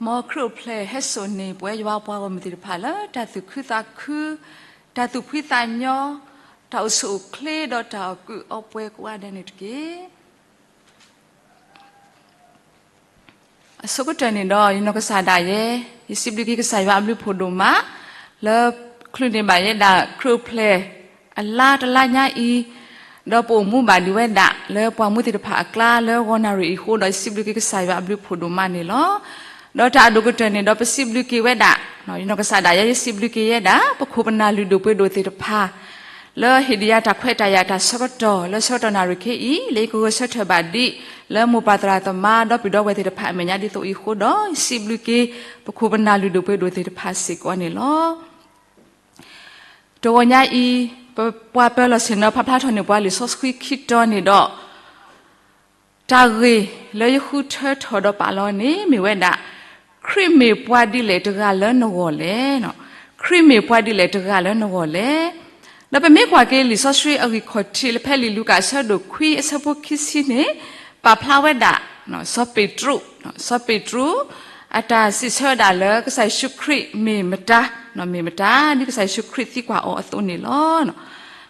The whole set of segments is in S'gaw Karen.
မ်ခရံာ်အိၣ်ဖျဲၣ်ဟဲစိာ်န့ၢ်ပဝဲယွၤပှၤဂီၢ်မုၢ်သ့ၣ်တဖၣ်လၢတၢ်သူၣ်ခုသးခု, တၢ်သူၣ်ဖှံသးညီ, တၢ်အိၣ်ဆူၣ်အိၣ်ချ့ဒီးတၢ်အီၣ်ကုးအီပှဲၤကိးဂၤဒဲးန့ၣ်တက့ၢ်. အဆိကတၢၢ်န့ၣ်ဒီး ယနီၢ်ကစၢ်ဒၣ်ယဲ, ယစံးဘျုးက့ၤကစၢ်ယွၤအဘျုးဖးဒိၣ်မး, လၢချုးန့ၢ်ဘၣ်ယဲဒၣ်ခရံာ်အိၣ်ဖျဲၣ်အလါတလါညါအံၤ, ဒီးပအိၣ်မူဘၣ်ဒံးဝဲဒၣ်လၢပှၤမူသ့ၣ်တဖၣ်အကျါလၢဂီၤနၣ်ရံၣ်အံၤအဃိဒီး ယစံးဘျုးက့ၤကစၢ်ယွၤအဘျုးဖးဒိၣ်မးန့ၣ်လီၤ. ဒီးတၢ်အဒိၣ်ကတၢၢ်န့ၣ်ဒီး ပစံးဘျုးက့ၤဝဲဒၣ်, ယနီၢ်ကစၢ်ဒၣ်ယဲ ယစံးဘျုးက့ၤယဲဒၣ် ပခိၣ်ပနၢ်လုၢ်ဒိၣ်ပှ့ၤဒိၣ်သ့ၣ်တဖၣ် လၢဟ့ၣ်ဒံးယၤတၢ်ခွဲးတၢ်ယာ်တၢ်ဆၢကတီၢ် လၢဆၢကတီၢ်နၣ်ရံၣ်ခဲအံၤ လၢယကဂဲၤဆၢထၢၣ်ဘၣ်ဒံး လၢမိၢ်ပၢ်သရၣ်သမါ ဒီပုၢ်ဒီဝဲၢ်သ့ၣ်တဖၣ်အမဲာ်ညါဒ်သိးအံၤအဃိဒီး ယစံးဘျုးက့ၤ ပခိၣ်ပနၢ်လုၢ်ဒိၣ်ပှ့ၤဒိၣ်သ့ၣ်တဖၣ်စ့ၢ်ကီးန့ၣ်လီၤ. တဂီၤညါအံၤ ပပှၤပၢၤလီၢ်ဆ့ၣ်နီၤ ဖးဖျါထီၣ်န့ၢ်ပှၤလံာ်စီဆှံခံတီၤန့ၣ်ဒီး တၢ်ဂ့ၢ်လၢယဃုထၢထီၣ်ဒီးပာ်လီၤန့ၣ် မ့ၢ်ဝဲဒၣ် ခရံာ်မ့ၢ်ပှၤဒ်လဲၣ်တဂၤလၢနဂီၢ်လဲၣ်. ခရံာ်မ့ၢ်ပှၤဒ်လဲၣ်တဂၤလၢနဂီၢ်လဲၣ်. ဒီးပမ့ၢ်ကွၢ်က့ၤလံာ်စီဆှံအဂံၢ်ခီၣ်ထံးလၢဖဲလံာ်လူၤကၣ်အဆၢဒိၣ်ခွံ အဆၢဖိခံဆံန့ၣ် ပာ်ဖျါဝဲဒၣ် စီၤပ့းတရူး, စီၤပ့းတရူး အတၢ်စံးဆၢဝဲဒၣ်လၢကစၢ်ယ့ၣ်ၡူးခရံာ်မ့ၢ်မတၤ, မ့ၢ်မတၤ ဒ်ကစၢ်ယ့ၣ်ၡူးခရံာ်သံကွၢ်အီၤအသိးန့ၣ်လီၤ.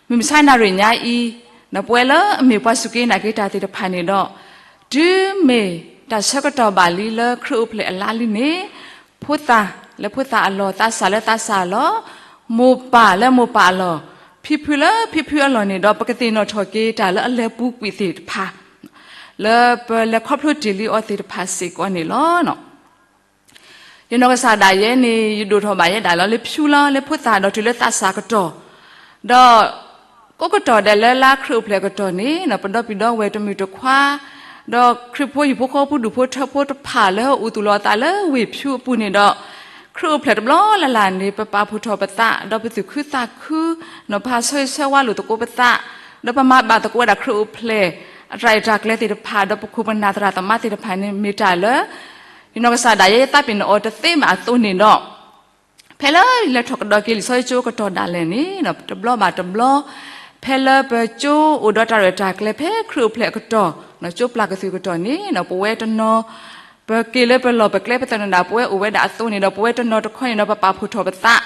မုၢ်မဆါနၣ်ရံၣ်ညါအံၤ ပဝဲလၢအမ့ၢ်ပှၤစူၢ်က့ၤနာ်က့ၤတၢ်သ့ၣ်တဖၣ်န့ၣ်ဒီး တုၤမ့ၢ်တၢ်ဆၢကတီၢ်ဘၣ်လံလၢခရံာ်အိၣ်ဖျဲၣ်အလါလံန့ၣ် ဖိသၣ်လၢဖိသၣ်အလီၢ်, သးစၢ်လၢသးစၢ်အလီၢ်, မိၢ်ပၢ်လၢမိၢ်ပၢ်အလီၢ်, ဖံဖုလၢဖံဖုအလီၢ်န့ၣ်ဒီး ပကသ့ၣ်နီၣ်ထီၣ်က့ၤတၢ်လၢအလဲၤပူၤကွံာ်သ့ၣ်တဖၣ် လၢပလဲၤခီဖျိတ့ၢ်လံအီၤသ့ၣ်တဖၣ်စ့ၢ်ကီးန့ၣ်လီၤ. ယနီၢ်ကစၢ်ဒၣ်ယဲန့ၣ် ယဒိၣ်ထီၣ်ဘၣ်ယဲဒၣ်လီၤလၢဖၠူလီၤ လၢဖိသၣ်ဒီးတုၤလၢသးစၢ်ကတီၢ်, ဒီးကိးကတီၢ်ဒဲးလၢလါခရံာ်အိၣ်ဖျဲၣ်ကတီၢ်န့ၣ် ပဒီပုၢ်ဒီဝဲၢ်တမုၢ်တခွါ ဒီးခရံာ်ဖိဟံၣ်ဖိဃီဖိဒူၣ်ဖိထၢဖိတဖၣ် လၢဟဲအိၣ်သူၣ်လီၤအသးလၢဝ့ၢ်ဖၠူအပူၤန့ၣ်ဒီး ခရံာ်အိၣ်ဖျဲၣ်တဘျီလၢ်လၢ်န့ၣ် ပပာ်ဖှိၣ်ထီၣ်ပသး ဒီးပသူၣ်ခုသးခု ပဟးဆၢဂ့ၤဆၢဝါလိာ်သကိးပသး ဒီးပမၤဘၣ်သကိးဝဲဒၣ်ခရံာ်အိၣ်ဖျဲၣ် အတၢ်ရဲၣ်တၢ်ကျဲၤသ့ၣ်တဖၣ် ဒီးပခိၣ်ပနၢ်သရၣ်သမါသ့ၣ်တဖၣ်န့ၣ် မ့ၢ်တၢ်လၢ ယနီၢ်ကစၢ်ဒၣ်ယဲ ယသးပ့ၤနီၣ်အီၤတသ့ဘၣ်အသိးန့ၣ်ဒီး ဖဲလၢယလဲၤထီၣ်ကဒီးက့ၤလံာ်စီဆှံကၠိကတီၢ်ဒၣ်လဲာ်န့ၣ် တဘျီဘၣ်တဘျီ ဖဲလၢပကၠိအိၣ်ဒီးတၢ်ရဲၣ်တၢ်ကျဲၤ ဖဲခရံာ်အိၣ်ဖျဲၣ်အကတီၢ် ကၠိပျၢ်ကသုၣ်ကတီၢ်န့ၣ် ပဝဲတနီၤ ပက့ၤလၢပလီၢ်ပကျဲ ပသနၢၣ်ဒၣ် ပဝဲအိၣ်ဝဲဒၣ်အသိးန့ၣ်ဒီး ပဝဲတနီၤတခီန့ၣ်ဒီး ပပာ်ဖှိၣ်ထီၣ်ပသး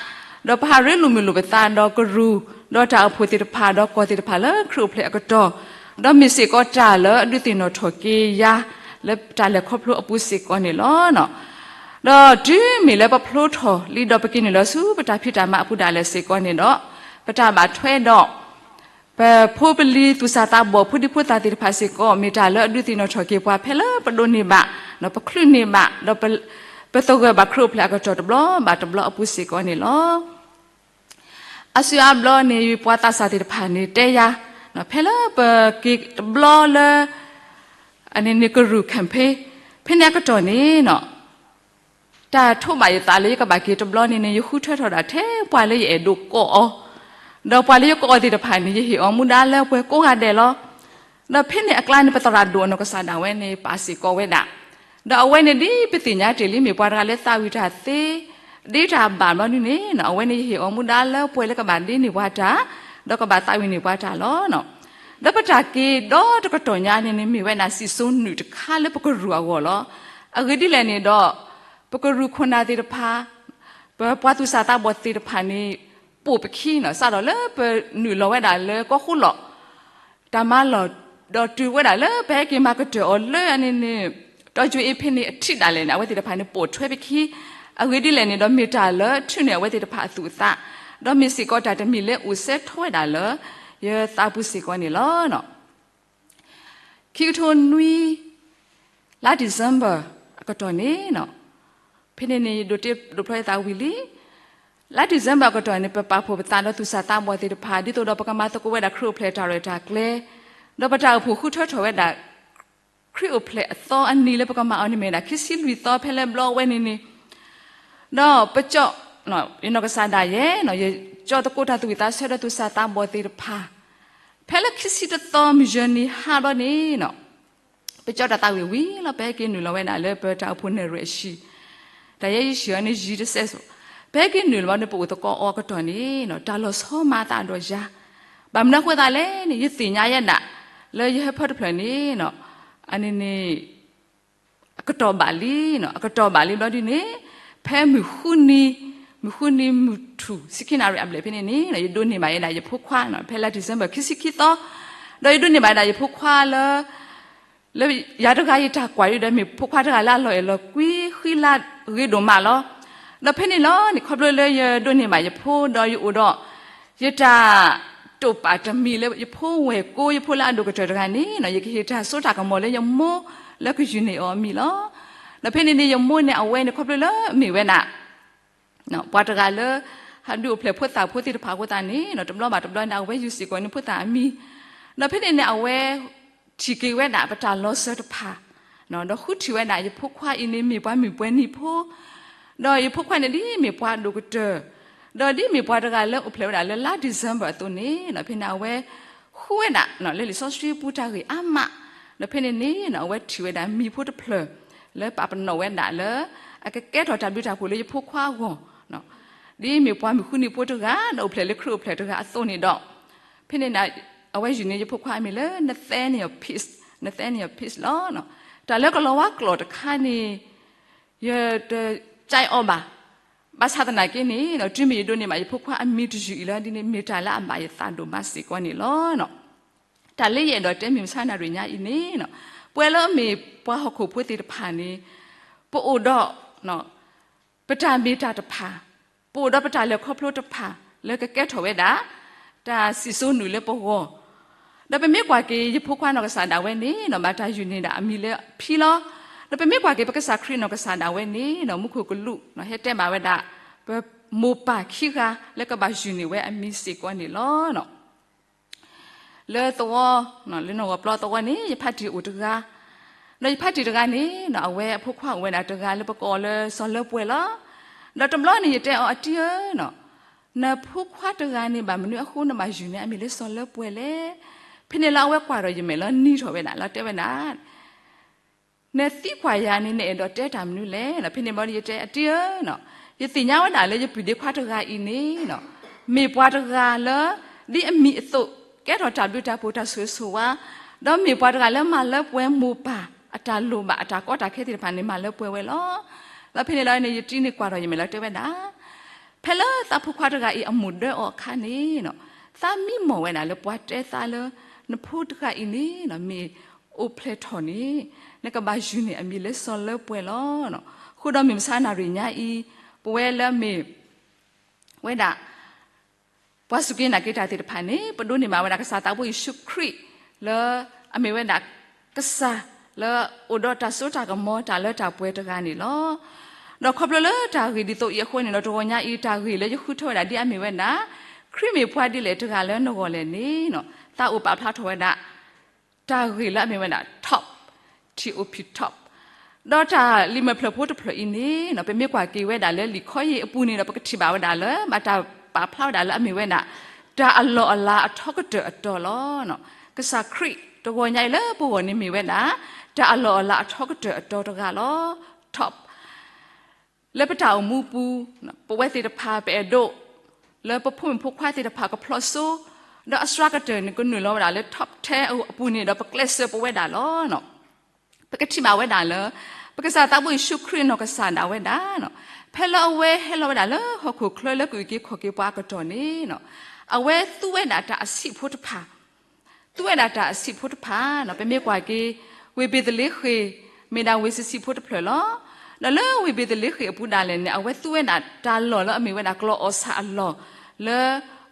ဒီးပဟးရ့လိာ်မုာ်လိာ်ပသးဒီးကရူၢ် ဒီးတၢ်အိၣ်ဖှိၣ်သ့ၣ်တဖၣ် ဒီးကီၢ်သ့ၣ်တဖၣ်လၢခရံာ်အိၣ်ဖျဲၣ်အကတီၢ်, ဒီးမ့ၢ်စ့ၢ်ကီးတၢ်လၢအဒုးသ့ၣ်နီၣ်ထီၣ်က့ၤယၤ လၢတၢ်လဲၤခီဖျိအပူၤစ့ၢ်ကီးန့ၣ်လီၤ. ဒီးတုၤမ့ၢ်လၢပဖျိထီၣ်လံဒီးပက့ၤနုာ်လီၤဆူပတၢ်ဖံးတၢ်မၤအပူၤဒၣ်လဲာ်စ့ၢ်ကီးန့ၣ်ဒီး ပတၢ်ဘၣ်ထွဲဒီး ပဖိပလံၤသူၣ်စၢ်သးဘီၣ်ဖိဒံဖိသၣ်သ့ၣ်တဖၣ်စ့ၢ်ကီး မ့ၢ်တၢ်လၢအဒုးသ့ၣ်နီၣ်ထီၣ်က့ၤပှၤဖဲလၢပဒိးန့ၢ်ဘၣ်, ပချုးန့ၢ်ဘၣ်, ဒီးပသဂၢၢ်ဘၣ်ခရံာ်အိၣ်ဖျဲၣ်အကတီၢ်တဘျီဘၣ်တဘျီအပူၤစ့ၢ်ကီးန့ၣ်လီၤ. အါစုအါဘျီန့ၣ် ပှၤသးစၢ်သ့ၣ်တဖၣ်န့ၣ်တဲယၤ, ဖဲလၢပက့ၤတဘျီလၢ အန့ၣ်န့ၣ်ကရူၢ် campaign ဖဲန့ၣ်အကတီၢ်န့ၣ် တၢ်ထိးဘၣ်ယသးလၢယကဘၣ်က့ၤတဘျီန့ၣ်န့ၣ် ယဃုထၢထီၣ်ဒၣ်ထဲပှၤလၢယအဲၣ်ဒိးကိးအီၤ, ဒီးပှၤလၢယကိးအီၤသ့ၣ်တဖၣ်န့ၣ် ယဟ့ၣ်အီၤမူဒါလၢပှဲၤကိးဂၤဒဲးလီၤ. ဒီးဖဲန့ၣ်အကျါန့ၣ် ပသရၣ်ဒိၣ်အနီၢ်ကစၢ်ဒၣ်ဝဲန့ၣ် ပာ်စ့ၢ်ကီးဝဲဒၣ်, ဒီးအဝဲန့ၣ်ဒ်ပသ့ၣ်ညါတ့ၢ်လံမ့ၢ်ပှၤတဂၤလၢသးဝံၣ်တၢ်သ့, ဒ်တၢ်ဘၣ်ဘျီဒ်န့ၣ် အဝဲန့ၣ်ယဟ့ၣ်အီၤမူဒါလၢပှဲၤလၢကဘၣ်ဒ့န့ၢ်ပှၤတၢ်, ဒီးကဘၣ်သးဝံၣ်န့ၢ်ပှၤတၢ်လီၤ. ဒီးပတၢ်က့ၤဒီတကတီၢ်ညါန့ၣ်န့ၣ် မ့ၢ်ဝဲဒၣ်စံၣ်စိၤနုာ်တခါလၢပကရူၢ်အဂီၢ်လီၤ. အဂ့ၢ်ဒ်လဲၣ်န့ၣ်ဒီး ပကရူၢ်ခိၣ်နၢ်သ့ၣ်တဖၣ် ပပှၤသူၣ်စၢ်သးဘီၣ်သ့ၣ်တဖၣ်န့ၣ် ပိာ်ပခံန့ၣ် စးထီၣ်လၢပနုာ်လီၤဝဲဒၣ်လၢကီၢ်ဃိလီၢ် တၢ်မၤလီၢ်, ဒီးတုၤဝဲဒၣ်လၢပဟဲက့ၤမၤကတၢၢ်အီၤလၢအန့ၣ်န့ၣ် တီၢ်ကၠိအ့ဖဲန့ၣ်အထံးဒၣ်လဲာ်န့ၣ် အဝဲသ့ၣ်တဖၣ်န့ၣ် ပိာ်ထွဲပခံ, အဂ့ၢ်ဒ်လဲၣ်န့ၣ်ဒီး မ့ၢ်တၢ်လၢထုးန့ၢ်အဝဲသ့ၣ်တဖၣ်အသူၣ်အသး, ဒီးမ့ၢ်စ့ၢ်ကီးတၢ်တမံၤလၢအိၣ်စဲထီၣ်ဝဲဒၣ်လၢ ယသးပူၤစ့ၢ်ကီးန့ၣ်လီၤ. ခံကထိနွံ လါ December အကတီၢ်န့ၣ် ဖဲန့ၣ်န့ၣ် ယဒိးတ့ဒိးဖျီယသးဝံၤလံ. လါ December အကတီၢ်န့ၣ် ပပာ်ဖှိၣ်ပသးဒီးသူၣ်စၢ်သးဘီၣ်သ့ၣ်တဖၣ် ဒ်သိးဒီးပကမၤသကိးဝဲဒၣ်ခရံာ်အိၣ်ဖျဲၣ်တၢ်ရဲၣ်တၢ်ကျဲၤ, ဒီးပတၢ်အိၣ်ဖှိၣ်ဃုထၢထီၣ်ဝဲဒၣ် ခရံာ်အိၣ်ဖျဲၣ်အသီအနံၤလၢပကမၤအီၤန့ၣ်မ့ၢ်ဝဲဒၣ် ခံဆံလွံၢ်သီဖဲလၢဘျီဝဲန့ၣ်န့ၣ်, ဒီးပကၠီ, ယနီၢ်ကစၢ်ဒၣ်ယဲ ယကၠီသကိးတၢ်သူၣ်ဝံၣ်သးဆၢဒီးသူၣ်စၢ်သးဘီၣ်သ့ၣ်တဖၣ်, ဖဲလၢခံဆံတသီမုၢ်ယဲၢ်နံၤဟါဘျီန့ၣ် ပကၠီတၢ်သးဝံၣ်ဝံၤလီၤ ပဟဲက့ၤနုာ်လီၤဝဲဒၣ်လၢပတၢ်အိၣ်ဖှိၣ်နဲၣ်ရွဲၣ်အဟံၣ်, တၢ်ယဲယဟံၣ်အီၤန့ၣ်ယံၤတစဲးစိၤ, ပဟဲက့ၤနုာ်လီၤန့ၣ် ပအိၣ်သကိးအီၤအကတီၢ်န့ၣ် တၢ်လီၤဆီမၤအသးဒီးယၤ, ဘၣ်မနုၤအဃိသတးလဲၣ်န့ၣ် ယသ့ၣ်ညါယဲဒၣ် လၢယဟၢဖၢတဖျၢၣ်န့ၣ် အန့ၣ်န့ၣ် ကတီၢ်ဘၣ်လံ, အကတီၢ်ဘၣ်လံဘျီဒ်န့ၣ်, ဖဲမုၢ်ဃုနံၤ, မုၢ်ဃုနံၤမုၢ်ထူၣ် ဆံခံနၣ်ရံၣ်အဘျဲၣ်ဖဲန့ၣ်န့ၣ် ယဒိးန့ၢ်ဘၣ်ဝဲဒၣ်ယဖိခွါ, ဖဲလါ December ခံဆံခံသီ, ဒီးယဒိးန့ၢ်ဘၣ်ဝဲဒၣ်ယဖိခွါလၢ လၢယၤတဂၤယတၢ်ကွၢ်ဒ်ဒီး မ့ၢ်ဖိခွါတဂၤလၢအလီၢ်အဲၣ်လီၤကွံ ဃံလၤဂ့ၤဒိၣ်မးလီၤ. ဒီးဖဲန့ၣ်လီၤန့ၣ် ခီဖျိလၢယဒိးန့ၢ်ဘၣ်ယဖိ ဒီးယအိၣ်ဒီး ယတၢ်တိာ်ပာ်တမံၤလၢယဖိဝဲၢ်ကိ ယဖိလၢအဒိၣ်ကတၢၢ်တဂၤန့ၣ် ယကဟ့ၣ်တၢ်စိတၢ်ကမီၤလၢယမိၢ်လၢကယူၢ်န့ၢ်အီၤအမံၤလီၤ. ဒီးဖဲန့ၣ်န့ၣ် ယမိၢ်န့ၣ် အဝဲန့ၣ် ခီဖျိလၢမ့ၢ်ဝဲဒၣ် ပှၤတဂၤလၢ ဟးဒုးအိၣ်ဖျဲၣ်ဖိသၣ်ဖိသ့ၣ်တဖၣ်အဃိသတးန့ၣ် တဘျီဘၣ်တဘျီန့ၣ် အဝဲယူၢ်စ့ၢ်ကီးန့ၢ်ဖိသၣ်အမံၤ, ဒီးဖဲန့ၣ်န့ၣ် အဝဲထံၣ်က့ၤဝဲဒၣ်ပတၢ်လီၤစၢၤတဖၣ်, ဒီးဃုထံၣ်ဝဲဒၣ်ယဖိခွါအံၤန့ၣ် မ့ၢ်ပှၤမုၢ်ပှဲၤနံၤဖိ, ဒီးယဖိခွါန့ၣ်ဒ်မ့ၢ်ပှၤဒိၣ်ကတၢၢ်, ဒီးဒ်မ့ၢ်ပှၤတဂၤလၢအိၣ်ဖျဲၣ်ဝဲဒၣ်လၢလါ December အသိးန့ၣ် ဖဲန့ၣ်အဝဲဃုဝဲဒၣ် လၢလံာ်စီဆှံပူၤတၢ်ဂ့ၢ်အါမး, ဒီးဖဲန့ၣ်န့ၣ် အဝဲထံၣ်ဝဲဒၣ်မံၤဖိတဖျၢၣ် လၢပာ်ပနီၣ်ဝဲဒၣ်လၢ အကကဲထီၣ်တၢ်ဘျုးတၢ်ဖှိၣ်လၢယဖိခွါအဂီၢ်, ဒ်မ့ၢ်ပှၤမုၢ်ဃုနံၤဖိတဂၤ ဒီးအိၣ်ဖျဲၣ်လၢခရံာ်အိၣ်ဖျဲၣ်တဂၤအသိးန့ၣ်ဒီး, ဖဲန့ၣ်န့ၣ် အဝဲယူၢ်န့ၢ်ယဖိခွါအမံၤလၢ Nathaniel Peace, Nathaniel Peace လီၤ. တၢ်လၢကလီၤဝါကျိာ်တခါန့ၣ် ယတကဲအီၤဘၣ်. ဘၣ်ဆၣ်သနာ်က့န့ၣ် တုၤမ့ၢ်ယဒိးန့ၢ်ဘၣ်ယဖိခွါအမံၤတယုၢ်အံၤလီၤဒ်န့ၣ် မ့ၢ်တၢ်လၢအဘၣ်ယသးဒိၣ်မးစ့ၢ်ကီးန့ၣ်လီၤ. တၢ်လၢယအဲၣ်ဒိးတဲမုၢ်မဆါနၣ်ရံၣ်ညါအံၤန့ၣ် ပဝဲလၢအမ့ၢ်ပှၤဟီၣ်ခိၣ်ဖိသ့ၣ်တဖၣ်န့ၣ် ပအိၣ်ဒီး ပတၢ်မ့ၢ်တၢ်တဖၣ်, ပအိၣ်ဒီးပတၢ်လဲၤခီဖျိတဖၣ် လၢကကဲထီၣ်ဝဲဒၣ် တၢ်စံၣ်စိၤနုာ်လၢပဂီၢ်, ဒီးပမ့ၢ်ကွၢ်က့ၤ ယဖိခွါနီၢ်ကစၢ်ဒၣ်ဝဲန့ၣ် ဘၣ်တၢ်ယူၢ်န့ၢ်ဒၣ်အမံၤလၢဖံလီၤ. ဒီးပမ့ၢ်ကွၢ်က့ၤ ပကစၢ်ခရံာ်နီၢ်ကစၢ်ဒၣ်ဝဲန့ၣ် မူခိၣ်ကလူး ဟဲတဲဘၣ်ဝဲဒၣ် ပမိၢ်ပၢ်ခံဂၤ လၢကဘၣ်ယူၢ်န့ၢ်ဝဲအမံၤစ့ၢ်ကီးန့ၣ်လီၤ. လၢသဝီ, လၢနီၢ်ဂီၤပျီသဝီန့ၣ် ယဖါတံၢ်အိၣ်တဂၤ, ဒီးယဖါတံၢ်တဂၤန့ၣ် အဝဲအဖိခွါအိၣ်ဝဲဒၣ်တဂၤလၢပကိးအီၤလၢစီၤလၢပှဲၤလီၤ. ဒီးတဘျီန့ၣ် ယတဲအီၤ အတံၢ်ဧၢ, နဖိခွါတဂၤန့ၣ် ဘၣ်မနုၤအဃိနဘၣ်ယူၢ်န့ၢ်အမံၤလၢစီၤလၢပှဲၤလဲၣ်. ဖဲန့ၣ်လၢအဝဲကွၢ်ဒီးယမဲာ်လီၤနံၤထီၣ်ဝဲဒၣ် လီၤတဲဝဲဒၣ် နသံကွၢ်ယၤန့ၣ် နအဲၣ်ဒိးတဲတၢ်မနုၤလဲၣ်. ဖဲန့ၣ်ဘျီယတဲ အတံၢ်ဧၢ, ယသ့ၣ်ညါဝဲဒၣ်လၢယပုၢ်ဒ့ခွါတဂၤအံၤန့ၣ် မ့ၢ်ပှၤတဂၤလၢ ဒ်အမံၤအသိး ကဲထီၣ်တၢ်ဘျုးတၢ်ဖှိၣ်တၢ်ဆိၣ်ဂ့ၤဆိၣ်ဝါ, ဒီးမ့ၢ်ပှၤတဂၤလၢမၤလၢပှဲၤမိၢ်ပၢ်အတၢ်လိၣ်ဘၣ်အတၢ်ကီတၢ်ခဲသ့ၣ်တဖၣ်န့ၣ် မၤလၢပှဲၤဝဲလီၤ. ဒီးဖဲန့ၣ်လီၤန့ၣ် ယတံၢ်န့ၣ်ကွၢ်ထီၣ်ယမဲာ်လီၤတဲဝဲဒၣ် ဖဲလၢသးဖိခွါတဂၤအံၤအမိၢ်ဒၢအီၤအခါန့ၣ် သးမံမီၢ်ဝဲဒၣ်လၢ ပှၤတဲသးလၢ နဖိတဂၤအံၤန့ၣ် မ့ၢ်အိၣ်ဖျဲၣ်ထီၣ်န့ၣ် နကဘၣ်ယူၢ်န့ၢ်အမံၤလၢစီၤလၢပှဲၤလီၤ. အဃိဒီးမုၢ်မဆါနၣ်ရံၣ်ညါအံၤ ပဝဲလၢအမ့ၢ်ဝဲဒၣ် ပှၤစူၢ်က့ၤနာ်က့ၤတၢ်သ့ၣ်တဖၣ်န့ၣ် ပဒိးန့ၢ်ဘၣ်ဝဲဒၣ်ကစၢ်သးဘိယ့ၣ်ၡူးခရံာ် လၢအမ့ၢ်ဝဲဒၣ်ကစၢ် လၢအိၣ်ဒီးတၢ်စိတၢ်ကမီၤ တၢ်လၢတၢ်ပှဲၤတဂၤန့ၣ်လီၤ. ဒီးခီဖျိလၢတၢ်ဂ့ၢ်ဒ်သိးအံၤအဃိန့ၣ်ဒီး တဂီၤညါအံၤတၢ်ဂ့ၢ်လၢယဃုထၢဝဲဒၣ်ဒ်အမ့ၢ်ဝဲဒၣ် ခရံာ်မ့ၢ်ပှၤဒ်လဲၣ်တဂၤလၢနဂီၢ်လဲၣ်န့ၣ် သးအိၣ်ပာ်ဖျါထီၣ်ဝဲဒၣ် တၢ်ဂ့ၢ်လၢအမ့ၢ်ဝဲဒၣ် top, T O P top. ဒီးတၢ်လံာ်မဲာ်ဖျၢၣ်ဖိတဖျၢၣ်အံၤန့ၣ် ပမ့ၢ်ကွၢ်က့ၤဝဲဒၣ်လၢလံာ်ခီယ့ၢ်အပူၤန့ၣ်ဒီး ပကထံၣ်ဘၣ်ဝဲဒၣ်လၢ ဘၣ်တၢ်ပာ်ဖျါဝဲဒၣ်လၢအမ့ၢ်ဝဲဒၣ် တၢ်အလီၢ်အလၤအထီကတၢၢ်အတီၤလီၤ. ကစၢ်ခရံာ်တဂီၤညါအံၤလၢပဂီၢ်န့ၣ်မ့ၢ်ဝဲဒၣ် တၢ်အလီၢ်အလၤအထီကတၢၢ်အတီၤတဂၤလီၤ. top လၢပတၢ်အိၣ်မူပူၤ ပဝဲသ့ၣ်တဖၣ်ပအဲၣ်ဒိး လၢပဖိမုၣ်ဖိခွါသ့ၣ်တဖၣ်ကဖျိးစိ ဒီးအစှၤကတၢၢ်န့ၣ် ကနုာ်လီၤဝဲဒၣ်လၢ top ten အပူၤန့ၣ်ဒီး ပကျဲးစၢးပဝဲဒၣ်လီၤ. ပကထံၣ်ဘၣ်ဝဲဒၣ်လၢ ပကစၢ်သးဘိယ့ၣ်ၡူးခရံာ်နီၢ်ကစၢ်ဒၣ်ဝဲဒၣ် ဖဲလၢအဝဲဟဲလီၤဝဲဒၣ်လၢဟီၣ်ခိၣ်ချၢလၢကအုၣ်က့ၤခီၣ်က့ၤပှၤအကတီၢ်န့ၣ် အဝဲသူဝဲဒၣ်တၢ်အဆံးဖိတဖၣ် သူဝဲဒၣ်တၢ်အဆံးဖိတဖၣ် ပမ့ၢ်ကွၢ်က့ၤ ဝ့ၢ်ဘ့းသလ့ဃ့ၣ် မ့ၢ်ဒၣ်ဝ့ၢ်ဆံးဆံးဖိတဖျၢၣ်လီၤ. ဒီးလၢဝ့ၢ်ဘ့းသလ့ဃ့ၣ်အပူၤဒၣ်လဲာ်န့ၣ် အဝဲသူဝဲဒၣ်တၢ်လီၢ်လၢအမ့ၢ်ဝဲဒၣ်ကျီၢ်အီၣ်ဆၣ်အလီၢ် လၢ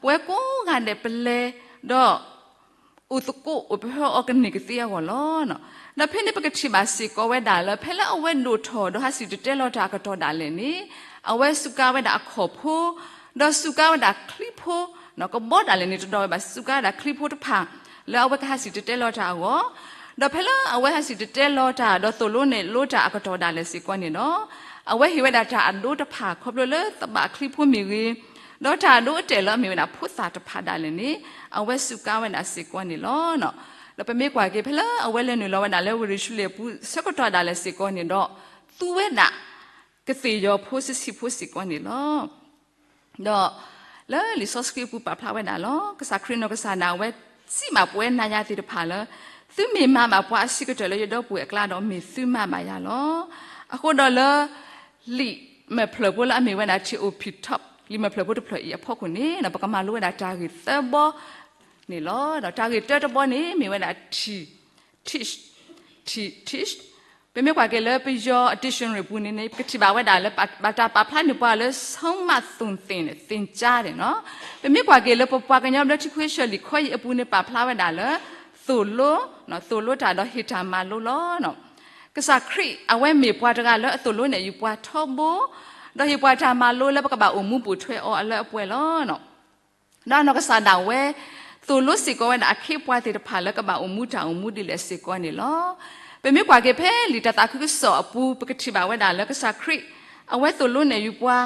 ပဝဲကိးဂၤဒဲးပလဲၤ ဒီး အိၣ်သကိးအိၣ်ပဟၢအီၤကန့ၢ်ကသ့အဂီၢ်လီၤ. ဒီးဖဲန့ၣ်ပကထံၣ်ဘၣ်စ့ၢ်ကီးဝဲဒၣ်လၢ ဖဲလၢအဝဲဒိၣ်ထီၣ်ဒီးဟးစံၣ်တဲၤတဲလီၤတၢ်အကတီၢ်ဒၣ်လဲာ်န့ၣ် အဝဲစူးကါဝဲဒၣ်အခီၣ်ဖိ ဒီးစူးကါဝဲဒၣ်ချံဖိ ကဘီဒၣ်လဲာ်န့ၣ်တဒီဝဲဘၣ် စူးကါဝဲဒၣ်ချံဖိတဖၣ် လၢအဝဲကဟးစံၣ်တဲၤတဲလီၤတၢ်အဂီၢ် ဒီးဖဲလၢအဝဲဟးစံၣ်တဲၤတဲလီၤတၢ်ဒီးသိၣ်လိနဲၣ်လိတၢ်အကတီၢ်ဒၣ်လဲာ်စ့ၢ်ကီးန့ၣ်ဒီး အဝဲဟ့ၣ်ဝဲဒၣ်တၢ်အဒိတဖၣ် ခီဖျိလၢသဘၣ်ချံဖိမ့ၢ်ဂ့ၤ, ဒီးတၢ်အဒိအတဲာ်လၢအမ့ၢ်ဝဲဒၣ်ဖိသၣ်တဖၣ်ဒၣ်လဲာ်န့ၣ် အဝဲစူးကါဝဲဒၣ်စ့ၢ်ကီးန့ၣ်လီၤ. ဒီးပမ့ၢ်ကွၢ်က့ၤ ဖဲလၢအဝဲလဲၤနုာ်လီၤဝဲဒၣ်လၢဝ့ၢ်ယရူၤၡလ့ၣ်အပူၤဆၢကတီၢ်ဒၣ်လဲာ်စ့ၢ်ကီးန့ၣ်ဒီး သူဝဲဒၣ် ကသ့ၣ်ယီၤဖိဆံးဆံးဖိစ့ၢ်ကီးန့ၣ်လီၤ. ဒီးလၢလံာ်စီဆှံအပူၤပာ်ဖျါဝဲဒၣ်လီၤ. ကစၢ်ခရံာ်နီၢ်ကစၢ်ဒၣ်ဝဲ စံးဘၣ်ပဝဲနၤယၤသ့ၣ်တဖၣ်လၢ သုမ့ၢ်မၤဘၣ်ပှၤအဆံးကတၢၢ်လၢယဒီပုၢ်ဝဲၢ်အကျါဒီး မ့ၢ်သုမၤဘၣ်ယၤလီၤ. အဃိဒီးလၢ လံာ်မဲာ်ဖျၢၣ်ဖိလၢအမ့ၢ်ဝဲဒၣ် ထံၣ်အိၣ်ဖံးထီၣ် လံာ်မဲာ်ဖျၢၣ်ဖိတဖျၢၣ်အံၤအဖီခိၣ်န့ၣ် ပကမၤလိဝဲဒၣ်တၢ်ဂ့ၢ်သၢဘီန့ၣ်လီၤ. ဒီးတၢ်ဂ့ၢ်တၢတဘီန့ၣ် မ့ၢ်ဝဲဒၣ် ထံၣ် ထံၣ် ထံၣ် ပမ့ၢ်ကွၢ်က့ၤလၢပယီၤအ dictionary အပူၤန့ၣ်န့ၣ် ပကထံၣ်ဘၣ်ဝဲဒၣ်လၢ ဘၣ်တၢ်ပာ်ဖျါန့ၢ်ပှၤလၢ ဆုံးမသွန်သင် သင်ကြား န့ၣ်လီၤ. ပမ့ၢ်ကွၢ်က့ၤလၢပပှၤကညီဘျၢထံခွ့ဆၢလံာ်ခီယံၤအပူၤန့ၣ် ပာ်ဖျါဝဲဒၣ်လၢ သိၣ်လိ သိၣ်လိတၢ်ဒီးဟ့ၣ်တၢ်မၤလိလီၤ. ကစၢ်ခရံာ်အဝဲမ့ၢ်ပှၤတဂၤလၢအသိၣ်လိနဲၣ်ယုာ်ပှၤထီဘိ ဒီးဟ့ၣ်ပှၤတၢ်မၤလိလၢပကဘၣ်အိၣ်မူပိာ်ထွဲအီၤအလၢအပှဲၤလီၤ. ဒီးအနီၢ်ကစၢ်ဒၣ်ဝဲ သိၣ်လိစ့ၢ်ကီးဝဲဒၣ်အခ့အပှၤသ့ၣ်တဖၣ်လၢကဘၣ်အိၣ်မူတၢ်အိၣ်မူဒ်လဲၣ်စ့ၢ်ကီးန့ၣ်လီၤ. ပမ့ၢ်ကွၢ်က့ၤဖဲလံာ်တၢ်သးခုကစီၣ်အပူၤ ပကထံၣ်ဘၣ်ဝဲဒၣ်လၢကစၢ်ခရံာ် အဝဲသိၣ်လိနဲၣ်ယုာ်ပှၤ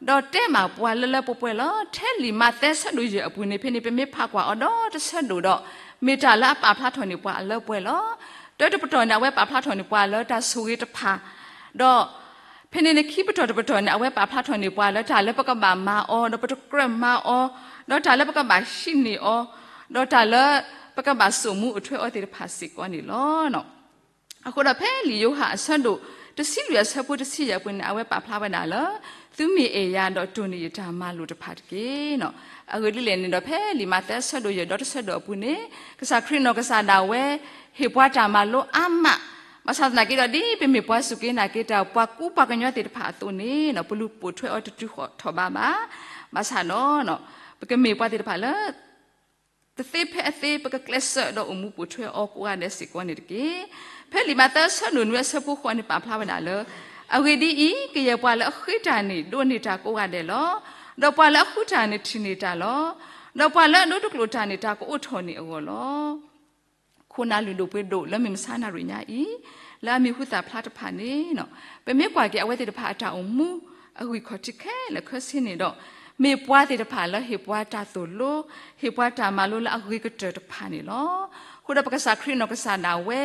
ဒီးတဲဘၣ်ပှၤလၢလၢပှဲၤပှဲၤလီၤ. ထဲလံာ်မးသဲဆၢဒိၣ်ယဲၢ်အပူၤန့ၣ် ဖဲန့ၣ် ပမ့ၢ်ဖးကွၢ်အီၤဒီတဆၢဒိၣ်ဒီး မ့ၢ်တၢ်လၢအပာ်ဖျါထီၣ်န့ၢ်ပှၤအလၢအပှဲၤလီၤ. တၢတပတီၢ်န့ၣ် အဝဲပာ်ဖျါထီၣ်န့ၢ်ပှၤလၢတၢ်ဆိၣ်ဂ့ၤတဖၣ် ဒီး ဖဲန့ၣ်န့ၣ် ခံပတီၢ်တပတီၢ်န့ၣ် အဝဲပာ်ဖျါထီၣ်န့ၢ်ပှၤလၢတၢ်လၢပကဘၣ်မၤအီၤ ဒီးပတကြၢးမၤအီၤ ဒီးတၢ်လၢပကဘၣ်ဟံးန့ၢ်အီၤ ဒီးတၢ်လၢပကဘၣ်စိာ်မူအိၣ်ထွဲအီၤသ့ၣ်တဖၣ်စ့ၢ်ကီးန့ၣ်လီၤ. အဃိဒီးဖဲလံာ်ယိၤဟၣ်အဆၢဒိၣ်တဆံလွံၢ်အဆၢဖိတဆံယဲၢ်အပူၤန့ၣ် အဝဲပာ်ဖျါဝဲဒၣ်လၢ သုမ့ၢ်အဲၣ်ယၤဒီးတိၢ်န့ၢ်ယတၢ်မၤလိာ်တဖၣ်တက့ၢ်. အဂ့ၢ်ဒ်လဲၣ်န့ၣ်ဒီး ဖဲလံာ်မးသဲအဆၢဒိၣ်ယဲၢ်ဒီတဆၢဒိၣ်အပူၤန့ၣ် ကစၢ်ခရံာ်နီၢ်ကစၢ်ဒၣ်ဝဲ ဟ့ၣ်ပှၤတၢ်မၤလိအါမး, ဘၣ်ဆၣ်သနာ်က့ဒီး ဒ်ပမ့ၢ်ပှၤစူၢ်က့ၤနာ်က့ၤတၢ် ပှၤကူပှၤကညီသ့ၣ်တဖၣ်အသိးန့ၣ် ပလူၤပိာ်ထွဲအီၤတတုၤဃီၣ်ထီၣ်ဘးဘၣ်. ဘၣ်ဆၣ်ဒီး ပကမ့ၢ်ပှၤသ့ၣ်တဖၣ်လၢ တသ့ဖဲအသ့ ပကကျဲးစၢးဒီးအိၣ်မူပိာ်ထွဲအီၤကိးဂၤဒဲးစ့ၢ်ကီးန့ၣ်တက့ၢ်. ဖဲလံာ်မးသဲအဆၢဒိၣ်နွံအဆၢဖိဃိးန့ၣ် ပာ်ဖျါဝဲဒၣ်လၢ အဂ့ၢ်ဒ်အံၤ, ကယဲၢ်ပှၤလၢအဃ့တၢ်န့ၣ် ဒိးန့ၢ်တၢ်ကိးဂၤဒဲးလီၤ. ဒီးပှၤလၢအဃုတၢ်န့ၣ် ထံၣ်န့ၢ်တၢ်လီၤ. ဒီးပှၤလၢအဒိတကျိာ်တၢ်န့ၣ် တၢ်ကအိးထီၣ်န့ၢ်အဂီၢ်လီၤ. ခိၣ်နၢ်လုၢ်ဒိၣ်ပှ့ၤဒိၣ်လၢမုၢ်မဆါနၣ်ရံၣ်ညါအံၤ လၢအမံၤဟူသၣ်ဖျါတဖၣ်န့ၣ် ပမ့ၢ်ကွၢ်က့ၤအဝဲသ့ၣ်တဖၣ်အတၢ်အိၣ်မူ အဂံၢ်ခီၣ်ထံးခဲလၢာ်ခဲဆ့န့ၣ်ဒီး မ့ၢ်ပှၤသ့ၣ်တဖၣ်လၢဟ့ၣ်ပှၤတၢ်သိၣ်လိ, ဟ့ၣ်ပှၤတၢ်မၤလိလၢအဂ့ၤကတၢၢ်တဖၣ်န့ၣ်လီၤ. အဃိဒီးပကစၢ်ခရံာ်နီၢ်ကစၢ်ဒၣ်ဝဲ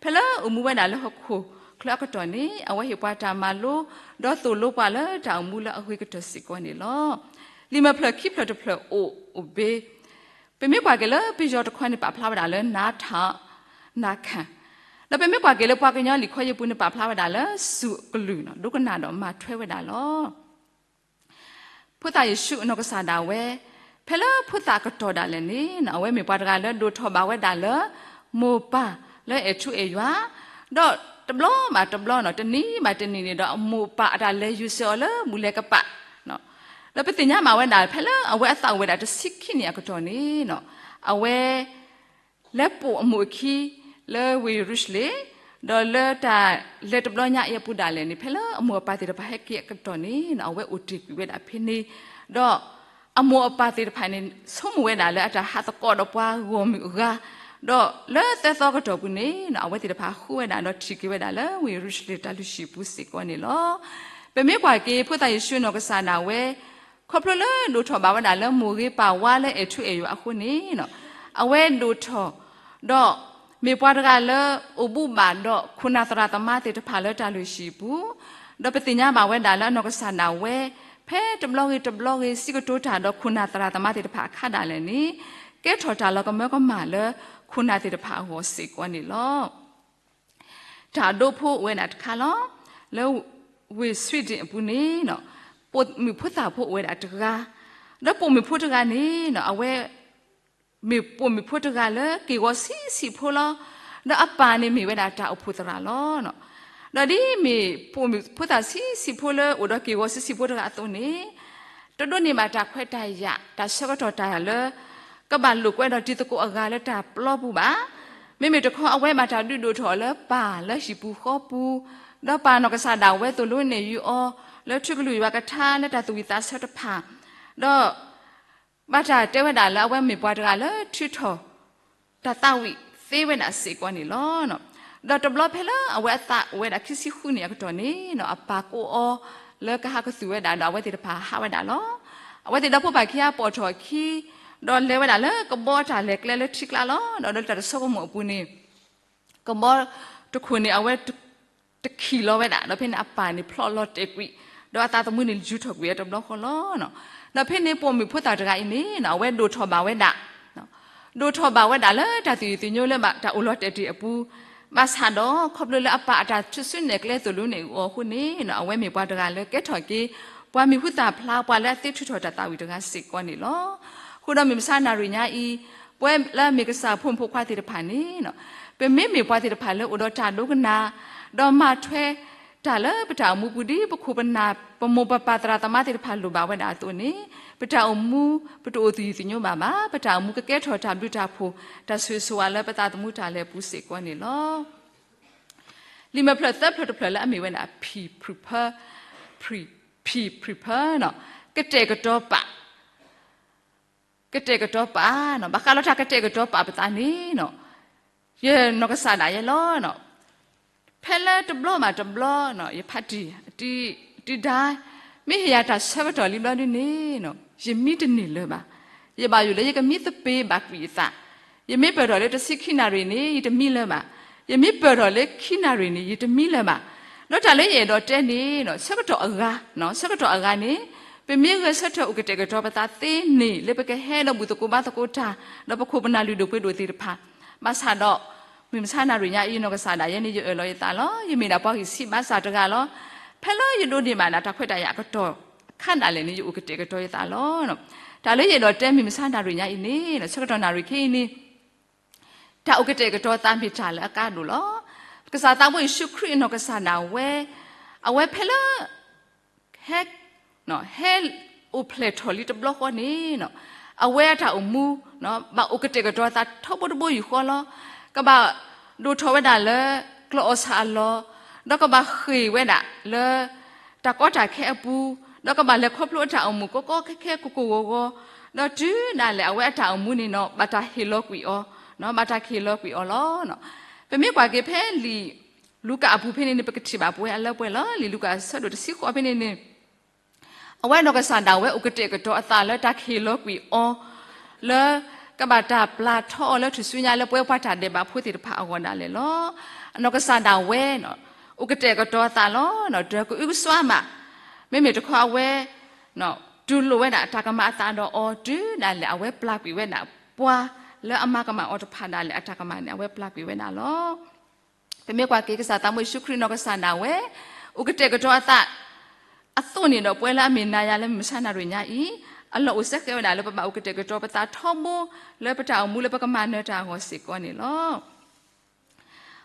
ဖဲလၢအိၣ်မူဝဲဒၣ်လၢဟီၣ်ခိၣ်ချၢအကတီၢ်န့ၣ် အဝဲဟ့ၣ်ပှၤတၢ်မၤလိ ဒီးသိၣ်လိပှၤလၢတၢ်အိၣ်မူလၢအဂ့ၤကတၢၢ်စ့ၢ်ကီးန့ၣ်လီၤ. လံာ်မဲာ်ဖျၢၣ်ခံဖျၢၣ်တဖျၢၣ်အိၣ်အိၣ်ဘ့ ပမ့ၢ်ကွၢ်က့ၤလၢပယီၤတခီန့ၣ် ပာ်ဖျါဝဲဒၣ်လၢ နးထီၣ် နးခံ ဒီးပမ့ၢ်ကွၢ်က့ၤလၢပှၤကညီလံာ်ခီယံၤပူၤန့ၣ် ပာ်ဖျါဝဲဒၣ်လၢ စူၢ်အကလုၢ် ဒိကနၣ်ဒီးမၤထွဲဝဲဒၣ်လီၤ. ဖိသၣ်ယ့ၣ်ၡူးနီၢ်ကစၢ်ဒၣ်ဝဲ ဖဲလၢဖိသၣ်အကတီၢ်ဒၣ်လဲာ်န့ၣ် အဝဲမ့ၢ်ပှၤတဂၤလၢဒိၣ်ထီၣ်ဘၣ်ဝဲဒၣ်လၢ မိၢ်ပၢ်လၢအဲၣ်ထူအဲၣ်ယွၤ, ဒီးတဘျီဘၣ်တဘျီနီၤ တနံၤဘၣ်တနံၤန့ၣ်ဒီး အမိၢ်အပၢ်အတၢ်လဲၤယူၤစၢၤအီၤလၢဘူၣ်လဲၤကပၤ ဒီးပသ့ၣ်ညါမးဝဲဒၣ် ဖဲလၢအဝဲအသးအိၣ်ဝဲဒၣ်တဆံခံနံၣ်အကတီၢ်န့ၣ် အဝဲ လဲၤပိာ်အမိၢ်အခံ လၢဝ့ၢ်ယရူၤၡလ့ၣ်, ဒီးလၢတၢ်လဲၤတဘျီညါအံၤအပူၤဒၣ်လဲာ်န့ၣ် ဖဲလၢအမိၢ်အပၢ်သ့ၣ်တဖၣ်ဟဲက့ၤအကတီၢ်န့ၣ် အဝဲအိၣ်တ့ၢ်ကွံာ်ဝဲဒၣ်ဖဲန့ၣ်, ဒီးအမိၢ်အပၢ်သ့ၣ်တဖၣ်န့ၣ် ဆိကမိၣ်ဝဲဒၣ်လၢအတၢ်ဟးသကိးဒီးပှၤဂီၢ်မုၢ်အဂၤ, ဒီးလၢသၢသီအကတီၢ်ပူၤန့ၣ် အဝဲသ့ၣ်တဖၣ်ဃုဝဲဒၣ်ဒီးထံၣ်က့ၤဝဲဒၣ်လၢဝ့ၢ်ယရူၤၡလ့ၣ်တၢ်လုၢ်ဟံၣ်ပူၤစ့ၢ်ကီးန့ၣ်လီၤ. ပမ့ၢ်ကွၢ်က့ၤ ဖိသၣ်ယ့ၣ်ၡူးနီၢ်ကစၢ်ဒၣ်ဝဲ ခီဖျိလၢဒိၣ်ထီၣ်ဘၣ်ဝဲဒၣ်လၢမိၢ်ဂ့ၤပၢ်ဝါလၢအဲၣ်ထူအဲၣ်ယွၤအဃိန့ၣ် အဝဲဒိၣ်ထီၣ် ဒီးမ့ၢ်ပှၤတဂၤလၢအိၣ်ဘူးဘၣ်ဒီးခိၣ်နၢ်သရၣ်သမါသ့ၣ်တဖၣ်လၢတၢ်လုၢ်ဟံၣ်ပူၤ, ဒီးပသ့ၣ်ညါဘၣ်ဝဲဒၣ်လၢအနီၢ်ကစၢ်ဒၣ်ဝဲ ဖဲတဘျီဂ့ၤတဘျီဂ့ၤ စံးကတိၤတၢ်ဒီးခိၣ်နၢ်သရၣ်သမါသ့ၣ်တဖၣ်အခါဒၣ်လဲာ်န့ၣ် ကဲထီၣ်တၢ်လီၤကမၢကမၣ်လၢခိၣ်နၢ်သ့ၣ်တဖၣ်အဂီၢ်စ့ၢ်ကီးန့ၣ်လီၤ. တၢ်ဒိဖိအိၣ်ဝဲဒၣ်တခါလီၤ. လၢဝ့ၢ် Sweden အပူၤန့ၣ် ပိာ်မုၣ်ဖိသၣ်ဖိအိၣ်ဝဲဒၣ်တဂၤ, ဒီးပိာ်မုၣ်ဖိတဂၤန့ၣ် အဝဲ မ့ၢ်ပိာ်မုၣ်ဖိတဂၤလၢက့ၢ်ဂီၤဆံးဆံးဖိလီၤ. ဒီးအပၢ်န့ၣ်မ့ၢ်ဝဲဒၣ်တၢ်အိၣ်ဖှိၣ်သရၣ်လီၤ. ဒီးဒ်မ့ၢ်ပိာ်မုၣ်ဖိသၣ်ဆံးဆံးဖိလၢအိၣ်ဒီးက့ၢ်ဂီၤဆံးဆံးဖိတဂၤအသိးန့ၣ် တဒိးန့ၢ်ဘၣ်တၢ်ခွဲးတၢ်ယာ် တၢ်ဆၢကတီၢ်တၢ်လၢ ကဘၣ်လိာ်ကွဲဒီးတံၤသကိးအဂၤလၢတၢ်ပျီပူၤဘၣ်. မ့မ့ၢ်တခီအဝဲဘၣ်တၢ်ဒုးဒိၣ်ထီၣ်လၢပၢ်လၢဟံၣ်ပူၤဃီပူၤ, ဒီးပၢ်နီၢ်ကစၢ်ဒၣ်ဝဲသိၣ်လိနဲၣ်ယုာ်အီၤ လၢထံကလုၢ်ယွၤကထါလၢတၢ်သူၣ်ဝံၣ်သးဆၢတဖၣ်, ဒီး ဘၣ်တၢ်တဲဝဲဒၣ်လၢအဝဲမ့ၢ်ပှၤတဂၤလၢထုးထီၣ် တၢ်သးဝံၣ်သ့ဝဲဒၣ်စ့ၢ်ကီးန့ၣ်လီၤ. ဒီးတဘျီဖဲလၢအဝဲအသးအိၣ်ဝဲဒၣ်ခံဆံဃုနံၣ်အကတီၢ်န့ၣ် အပၢ်ကိးအီၤလၢကဟးကသုၣ်ဝဲဒၣ်ဒီးအဝဲသ့ၣ်တဖၣ်ဟးဝဲဒၣ်လီၤ. အဝဲသ့ၣ်ဒီဖိပၢ်ခံဂၤပိာ်ထီၣ်အခံ ဒီးလဲၤဝဲဒၣ်လၢကဘီတၢ်လဲၤကျဲလၢထံကျါလီၤ. ဒီးလၢတၢ်တဆိကမိၣ်အပူၤန့ၣ် ကဘီတခိၣ်န့ၣ် အဝဲတ တခံးလီၤဝဲဒၣ်, ဒီးဖဲန့ၣ်အပၢ်န့ၣ်ဖျိးလီၤတဲာ်ကွံာ်, ဒီးအသးသမူန့ၣ်ယူၤထီၣ်ကွံာ်အတဘျီဃီလီၤ. ဒီးဖဲန့ၣ်ပိာ်မုၣ်ဖိသၣ်တဂၤအံၤန့ၣ် အဝဲဒိၣ်ထီၣ်ဘၣ်ဝဲဒၣ်, ဒိၣ်ထီၣ်ဘၣ်ဝဲဒၣ်လၢတၢ်သယုၢ်သညိလၢတၢ်အိၣ်လီၤတဲာ်တ့ၢ်အပူၤ, ဘၣ်ဆၣ်ဒီးခီဖျိလၢအပၢ်အတၢ်ထုးစုနဲၣ်ကျဲသိၣ်လိန့ၣ်အဂီၢ်အဃိန့ၣ် အဝဲမ့ၢ်ပှၤတဂၤလၢကဲထီၣ်က့ၤ ပှၤမံၤဟူသၣ်ဖျါ ပှၤလၢအသ့ထုးထီၣ်တၢ်သးဝံၣ်တဂၤစ့ၢ်ကီးန့ၣ်လီၤ. အဃိဒီးမုၢ်မဆါနၣ်ရံၣ်ညါအံၤ ပဝဲလၢအမ့ၢ်ကစၢ်ဖိမုၣ်ဖိခွါသ့ၣ်တဖၣ်န့ၣ် ပမ့မ့ၢ်ပှၤသ့ၣ်တဖၣ်လၢအိၣ်ဒီးတၢ်ဒိကနၣ် ဒီးမၤထွဲတၢ်လၢပတၢ်အိၣ်မူပူၤဒ်ပခိၣ်ပနၢ် ပမိၢ်ပပၢ်သရၣ်သမါသ့ၣ်တဖၣ်လိၣ်ဘၣ်ဝဲဒၣ်အသိးန့ၣ် ပတၢ်အိၣ်မူ ပတအိၣ်သယုၢ်သညိဘၣ်ဘၣ်, ပတၢ်အိၣ်မူကကဲထီၣ်တၢ်ဘျုးတၢ်ဖှိၣ် တၢ်ဆိၣ်ဂ့ၤဆိၣ်ဝါလၢပသးသမူတၢ်လဲၤအပူၤစ့ၢ်ကီးန့ၣ်လီၤ. လံာ်မဲာ်ဖျၢၣ်သၢဖျၢၣ်တဖျၢၣ်လၢအမ့ၢ်ဝဲဒၣ် ဖံၣ်ဖုၣ်ဖၢ, ဖံၣ်, ဖံၣ်ဖုၣ်ဖၢန့ၣ် ကတဲာ်ကတီၤပာ် ကတဲာ်ကတီၤပာ်န့ၣ် ဘၣ်ဃးလီၤတၢ်ကတဲာ်ကတီၤပာ်ပသးန့ၣ် ယနီၢ်ကစၢ်ဒၣ်ယဲလီၤ. ဖဲလၢတဘျီဘၣ်တဘျီ ယဖးတံၢ် တံၢ်ဒါ မ့ၢ်ဟ့ၣ်ယၤတၢ်ဆၢကတီၢ်လံဘျီဒ်န့ၣ် ယမံတန့ၢ်လၢၤဘၣ်. ယဘၣ်ယိၣ်လၢယကမံသပ့ၤဘၣ်ကွံာ်အသး, ယမ့ၢ်ပၢၢ်ထီၣ်လၢတဆံခံနၣ်ရံၣ်န့ၣ် ယတမံလၢၤဘၣ်. ယမ့ၢ်ပၢၢ်ထီၣ်လၢခံနၣ်ရံၣ်န့ၣ် ယတမံလၢၤဘၣ်. ဒီးတၢ်လၢယအဲၣ်ဒိးတဲန့ၣ် ဆၢကတီၢ်အဂၤ ဆၢကတီၢ်အဂၤန့ၣ် ပမ့ၢ်ဂဲၤဆၢထၢၣ်အိၣ်ကတဲာ်ကတီၤပသးသ့န့ၣ် လၢပကဟဲဒီးဘူၣ်သကိးဘါသကိးတၢ် ဒီးပခိၣ်ပနၢ်လုၢ်ဒိၣ်ပှ့ၤဒိၣ်သ့ၣ်တဖၣ်, ဘၣ်ဆၣ်ဒီး မုၢ်မဆါနၣ်ရံၣ်ညါအံၤ နီၢ်ကစၢ်ဒၣ်ယဲန့ၣ် ယအၢၣ်လီၤယသးလီၤ. ယမ့ၢ်ဒၣ်ပှၤဂံၢ်ဆံးဘါစၢ်တဂၤလီၤ. ဖဲလၢယဒိးန့ၢ်ဘၣ်ဒၣ်တၢ်ခွဲးတၢ်ယာ်အကတီၢ်ခါဒၣ်လဲာ်န့ၣ် ယအိၣ်ကတဲာ်ကတီၤယသးလီၤ. တၢ်လၢယအဲၣ်ဒိးတဲမုၢ်မဆါနၣ်ရံၣ်ညါအံၤန့ၣ် ဆၢကတီၢ်နၣ်ရံၣ်ခဲအံၤန့ၣ် တၢ်အိၣ်ကတဲာ်ကတီၤသးမ့ၢ်တၢ်လၢအကါဒိၣ်လီၤ. ကစၢ်သးဘိယ့ၣ်ၡူးခရံာ်အနီၢ်ကစၢ်ဒၣ်ဝဲ အဝဲဖဲလၢ ဟဲ ဟဲအိၣ်ဖျဲၣ်ထီၣ်လံတဘျီဃီန့ၣ် အဝဲအတၢ်အိၣ်မူ ဘၣ်အိၣ်ကတဲာ်ကတီၤသးထီဘိတဘိယူၢ်ဃီလီၤ. ကဘၣ်ဒိၣ်ထီၣ်ဝဲဒၣ်လၢ ကျီၢ်အီၣ်ဆၣ်အလီၢ်, ဒီးကဘၣ်ဃ့ၢ်ဝဲဒၣ်လၢ တၢ်ကီတၢ်ခဲအပူၤ, ဒီးကဘၣ်လဲၤခီဖျိအတၢ်အိၣ်မူကီကီခဲခဲကိၢ်ကိၢ်ဂီၤဂီၤ, ဒီးတုၤဒၣ်လဲာ်အဝဲအတၢ်အိၣ်မူန့ၣ်နီၤ ဘၣ်တၢ်ဟ့ၣ်လီၤကွံာ်အီၤ, ဘၣ်တၢ်ဟ့ၣ်လီၤကွံာ်အီၤလီၤ. ပမ့ၢ်ကွၢ်က့ၤဖဲလံာ်လူၤကၣ်အပူၤဖဲန့ၣ်န့ၣ် ပကထံၣ်ဘၣ်ပဝဲအလၢပှဲၤလီၤ. လံာ်လူၤကၣ်အဆၢဒိၣ်တဆံဃိးဖဲန့ၣ်န့ၣ် အဝဲအနီၢ်ကစၢ်ဒၣ်ဝဲအိၣ်ကတဲာ်ကတီၤအသးလၢတၢ်ကဟ့ၣ်လီၤကွံာ်အီၤ လၢကဘၣ်တၢ်ပျၢ်ထီအီၤလၢထူၣ်စုညါလၢပဝဲပှၤတၢ်ဒဲးဘးဖိသ့ၣ်တဖၣ်အဂီၢ်ဒၣ်လဲာ်လီၤ. အနီၢ်ကစၢ်ဒၣ်ဝဲ အိၣ်ကတဲာ်ကတီၤအသးလီၤ. ဒီးကအုကစွါမး မ့မ့ၢ်တခီအဝဲ တူၢ်လိာ်ဝဲဒၣ်တၢ်ကမၤအသးဒီးအီၤတုၤဒၣ်လဲာ် အဝဲပျၢ်ကွံာ်ဝဲဒၣ်ပှၤလၢအမၤကမၣ်အီၤတဖၣ်ဒၣ်လဲာ် အတၢ်ကမၣ်န့ၣ် အဝဲပျၢ်ကွံာ်ဝဲဒၣ်လီၤ. ပမ့ၢ်ကွၢ်က့ၤကစၢ်သးဘိယ့ၣ်ၡူးခရံာ်နီၢ်ကစၢ်ဒၣ်ဝဲ အိၣ်ကတဲာ်ကတီၤအသး အသိးန့ၣ်ဒီးပဝဲလၢအမ့ၢ်နၤယၤလၢမုၢ်မဆါနၣ်ရံၣ်ညါအံၤ အလီၢ်အိၣ်စဲဃဲးဝဲဒၣ်လၢပဘၣ်အိၣ်ကတဲာ်ကတီၤပသးထီဘိ လၢပတၢ်အိၣ်မူလၢပကမၤနၢၤတၢ်အဂီၢ်စ့ၢ်ကီးန့ၣ်လီၤ.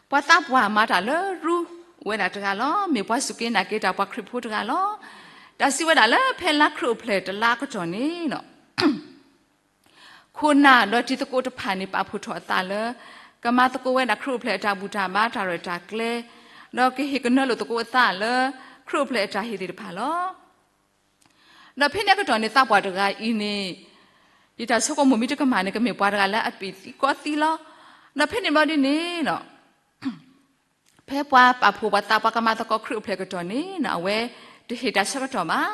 ပှၤသးပှၢ်မၤတၢ်လၢရူ အိၣ်ဝဲဒၣ်တဂၤလီၤ. မ့ၢ်ပှၤစူၢ်က့ၤနာ်က့ၤတၢ်ပှၤခရံာ်ဖိတဂၤလီၤ. တၢ်စံးဝဲဒၣ်လၢဖဲလါခရံာ်အိၣ်ဖျဲၣ်တလါအကတီၢ်န့ၣ် ခိၣ်နၢ်ဒီးတံၤသကိးတဖၣ်န့ၣ် ပာ်ဖှိၣ်ထီၣ်အသးလၢ ကမၤသကိးဝဲဒၣ်ခရံာ်အိၣ်ဖျဲၣ်အတၢ်ဘူၣ်တၢ်ဘါတၢ်ရဲၣ်တၢ်ကျဲၤ, ဒီးကဟ့ၣ်ကနၢလိာ်သကိးအသးလၢ ခရံာ်အိၣ်ဖျဲၣ်အတၢ်ဟ့ၣ်သ့ၣ်တဖၣ်လီၤ. ဒီးဖဲန့ၣ်အကတီၢ်န့ၣ် သးပှၢ်တဂၤအံၤန့ၣ် ယတၢ်ဆိကမိၣ်မ့ၢ်တကမၣ်န့ၣ် ကမ့ၢ်ပှၤတဂၤလၢအပျံၤသံကီသံလီၤ. ဒီးဖဲန့ၣ်ဘျီဒ်န့ၣ် ဖဲပှၤပာ်ဖှိၣ်ပှၤသးပှၢ်ကမၤသကိးခရံာ်အိၣ်ဖျဲၣ်အကတီၢ်န့ၣ် အဝဲတဟ့ၣ်တၢ်ဆၢကတီၢ်ဘၣ်.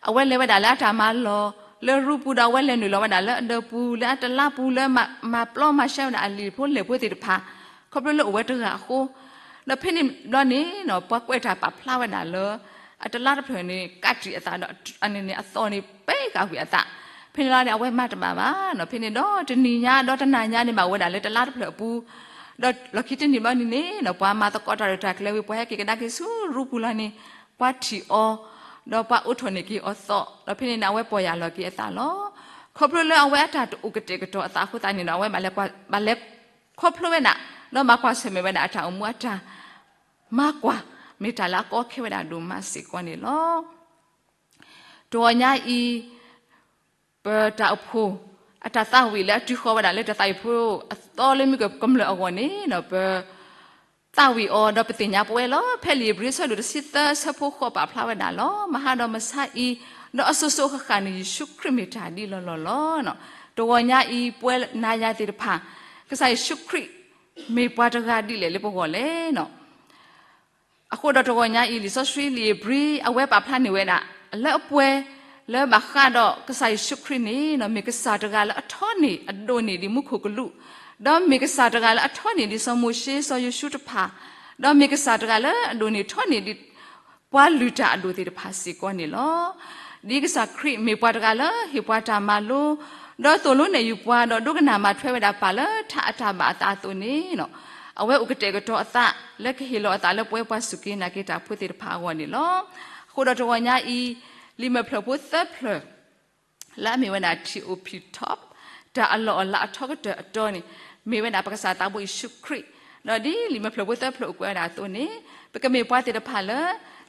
အဝဲလဲၤဝဲဒၣ်လၢအတၢ်မၤလီၢ်လၢရူပူၤ ဒီးအဝဲလဲၤနုာ်လီၤဝဲဒၣ်လၢအဒၢးပူၤ လၢအတလါပူၤလၢမၤပျီမၤရှဲဝဲဒၣ်အလံာ်ဖိလဲၢ်ဖိသ့ၣ်တဖၣ် ခီဖျိလၢအိၣ်ဝဲတဂၤအဃိ ဒီးဖဲန့ၣ်ဘျီန့ၣ် ပှၤကွဲးတၢ်ပာ်ဖျါဝဲဒၣ်လၢ အတလါတဖျၢၣ်န့ၣ် ကးတံာ်အသးဒီး အန့ၣ်န့ၣ် အသီၣ်န့ၣ် ပဲဃာ်ကွံာ်အသး. ဖဲန့ၣ်လီၤန့ၣ် အဝဲမၤတဘၣ်ဘၣ်နီၤ. ဖဲန့ၣ်ဒီးတနံၤညါဒီးတနၤညါန့ၣ် ဘၣ်ဝဲဒၣ်လၢတလါတဖျၢၣ်အပူၤ ဒီးလီၢ်ခံတနံၤဘျီန့ၣ်န့ၣ် ပှၤမၤသကိးတၢ်ရဲၣ်တၢ်ကျဲၤဝံၤ ပှၤဟဲက့ၤကဒါက့ၤဆူရူပူၤလီၤန့ၣ် ပှၤထံၣ်အီၤ ဒီးပှၤအိးထီၣ်န့ၢ်က့ၤအီၤသီၣ် ဒီးဖဲန့ၣ်န့ၣ် အဝဲပီၢ်ယၢ်လီၤက့ၤအသးလီၤ. ခီဖျိလၢအဝဲအတၢ်တအိၣ်ကတဲာ်ကတီၤအသးအဃိသတးန့ၣ်ဒီး အဝဲဘၣ်လဲၤခီဖျိဝဲဒၣ် ဒီးဘၣ်ကွၢ်ဆၢၣ်မဲာ်ဝဲဒၣ်အတၢ်အိၣ်မူအတၢ် မၤကွၢ် မ့ၢ်တၢ်လၢအကီခဲဝဲဒၣ်ဒိၣ်မးစ့ၢ်ကီးန့ၣ်လီၤ. တဂီၤညါအံၤ ပတၢ်အိၣ်ဖှိၣ် အတၢ်သးဝံၣ်လၢအတုၤဃီၤဝဲဒၣ်လၢတၢ်သးဝံၣ်ဖိအသီလၢမုၢ်ကမျၢၢ်အဂီၢ်န့ၣ် ပသးဝံၣ်အီၤဒီးပသ့ၣ်ညါပဝဲလီၤ. ဖဲလံာ်ဧ့ၤဘြံၤအဆၢဒိၣ်တဆံသၢအဆၢဖိဃိးပာ်ဖျါဝဲဒၣ်လီၤ. မဟါဒီးမဆါအံၤ ဒီးအစိၤစိၤအဃၣ်ဃၣ်န့ၣ် ယ့ၣ်ၡူးခရံာ်မ့ၢ်တၢ်ဒ်လီၢ်လီၢ်လီၤ. တဂီၤညါအံၤပဝဲနၤယၤသ့ၣ်တဖၣ် ကစၢ်ယ့ၣ်ၡူးခရံာ် မ့ၢ်ပှၤတဂၤဒ်လဲၣ်လၢပဂီၢ်လဲၣ် အဃိဒီးတဂီၤညါအံၤ လံာ်စီဆှံလံာ်ဧ့ၤဘြံၤ အဝဲပာ်ဖျါန့ၢ်ဝဲဒၣ် လၢအပှဲၤ လၢဘၣ်ဃးဒီးကစၢ်ယ့ၣ်ၡူးခရံာ်န့ၣ် မ့ၢ်ကစၢ်တဂၤလၢအထီန့ၢ်အဒိၣ်န့ၢ်ဒံးမူခိၣ်ကလူး, ဒီးမ့ၢ်ကစၢ်တဂၤလၢအထီန့ၢ်ဒံးစီၤမိၤၡ့ စီၤယိၤၡူတဖၣ်, ဒီးမ့ၢ်ကစၢ်တဂၤလၢအဒိၣ်န့ၢ်ထီန့ၢ်ဒံး ပှၤလုၢ်တၢ်အဒိၣ်သ့ၣ်တဖၣ်စ့ၢ်ကီးန့ၣ်လီၤ. ဒ်ကစၢ်ခရံာ်မ့ၢ်ပှၤတဂၤလၢဟ့ၣ်ပှၤတၢ်မၤလိ ဒီးသိၣ်လိနဲၣ်ယုာ်ပှၤ ဒီးဒိကနၣ်မၤထွဲဝဲဒၣ်ပၢ်လၢထးအတၢ်ဘၣ်အသးအသိးန့ၣ်, အဝဲအိၣ်ကတဲာ်ကတီၤအသး လၢကဟ့ၣ်လီၤအသးလၢပဝဲပှၤစူၢ်က့ၤနာ်က့ၤတၢ်ဖိသ့ၣ်တဖၣ်အဂီၢ်န့ၣ်လီၤ. အဃိဒီးတဂီၤညါအံၤ လံာ်မဲာ်ဖျၢၣ်ဖိသၢဖျၢၣ် လၢအမ့ၢ်ဝဲဒၣ် T O P top တၢ်အလီၢ်အလၤအထီကတၢၢ်အတီန့ၣ် မ့ၢ်ဝဲဒၣ်ပကစၢ်သးဘိယ့ၣ်ၡူးခရံာ်, ဒီးဒ်လံာ်မဲာ်ဖျၢၣ်ဖိသၢဖျၢၣ်အိၣ်ကွဲးဝဲဒၣ်အသိးန့ၣ်, ပကမ့ၢ်ပှၤသ့ၣ်တဖၣ်လၢ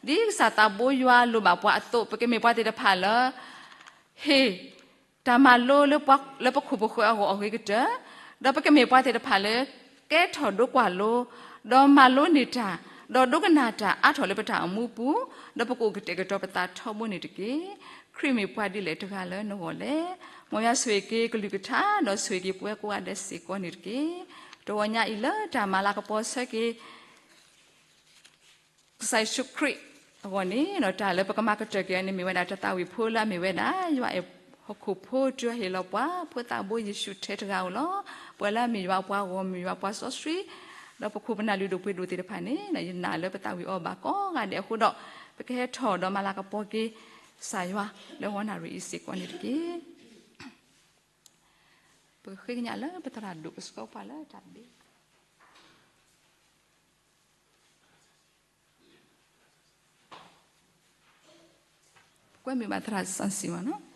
ဒ်ကစၢ်သးဘိယွၤလိၣ်ဘၣ်ပှၤအသိး ပကမ့ၢ်ပှၤသ့ၣ်တဖၣ်လၢ ဟ့ၣ် တၢ်မၤလိလၢပှၤလၢပခိၣ်ပဃၢၤအဂီၢ်အဂ့ၤကတၢၢ်, ဒီးပကမ့ၢ်ပှၤသ့ၣ်တဖၣ်လၢ ကဲထီၣ်ဒိကွၢ်လိ, ဒီးမၤလိန့ၢ်တၢ်, ဒီးဒိကနၣ်တၢ်အါထီၣ်လၢပတၢ်အိၣ်မူပူၤ, ဒီးပကအိၣ်ကတဲာ်ကတီၤပသးထီဘိန့ၣ်တက့ၢ်. ခရံာ်မ့ၢ်ပှၤဒ်လဲၣ်တဂၤလၢနဂီၢ်လဲၣ်. မ်ယွၤဆိၣ်ဂ့ၤက့ၤကလုၢ်ကထါ ဒီးဆိၣ်ဂ့ၤက့ၤပဝဲကိးဂၤဒဲးစ့ၢ်ကီးန့ၣ်တက့ၢ်. တဂီၤညါအံၤလၢတၢ်မၤလၤကပီၤဆၢက့ၤ ကစၢ်ယ့ၣ်ၡူးခရံာ်အဂီၢ်န့ၣ် တၢ်လၢပကမၤကတၢၢ်က့ၤအီၤန့ၣ် မ့ၢ်ဝဲဒၣ်တၢ်သးဝံၣ်ဖိလၢအမ့ၢ်ဝဲဒၣ် ယွၤအဲၣ်ဟီၣ်ခိၣ်ဖိတုၤအဟ့ၣ်လီၤပှၤ ဖိသးဘိယ့ၣ်ၡူးထဲတဂၤဧိၤလီၤ. ပှၤလၢအမ့ၢ်ယွၤအပှၤဂီၢ်မုၢ် ယွၤပှၤစီဆှံ ဒီးပခိၣ်ပနၢ်လုၢ်ဒိၣ်ပှ့ၤဒိၣ်သ့ၣ်တဖၣ်န့ၣ် ယနာ်လၢပသးဝံၣ်အီၤဘၣ်ကိးဂၤဒဲးအဃိဒီး ပကဟဲထီၣ်ဒီးမၤလၤကပီၤက့ၤ ကစၢ်ယွၤလၢဂီၤနၣ်ရံၣ်အံၤစ့ၢ်ကီးန့ၣ်တက့ၢ်. ပကဃ့ကညးလၢပသရၣ်ဒိၣ်ကဆှီပှၤလၢတၢ်ဘျုး ကွဲမုာ်ဘၣ်သရၣ်စီဆှံမးနီၤ.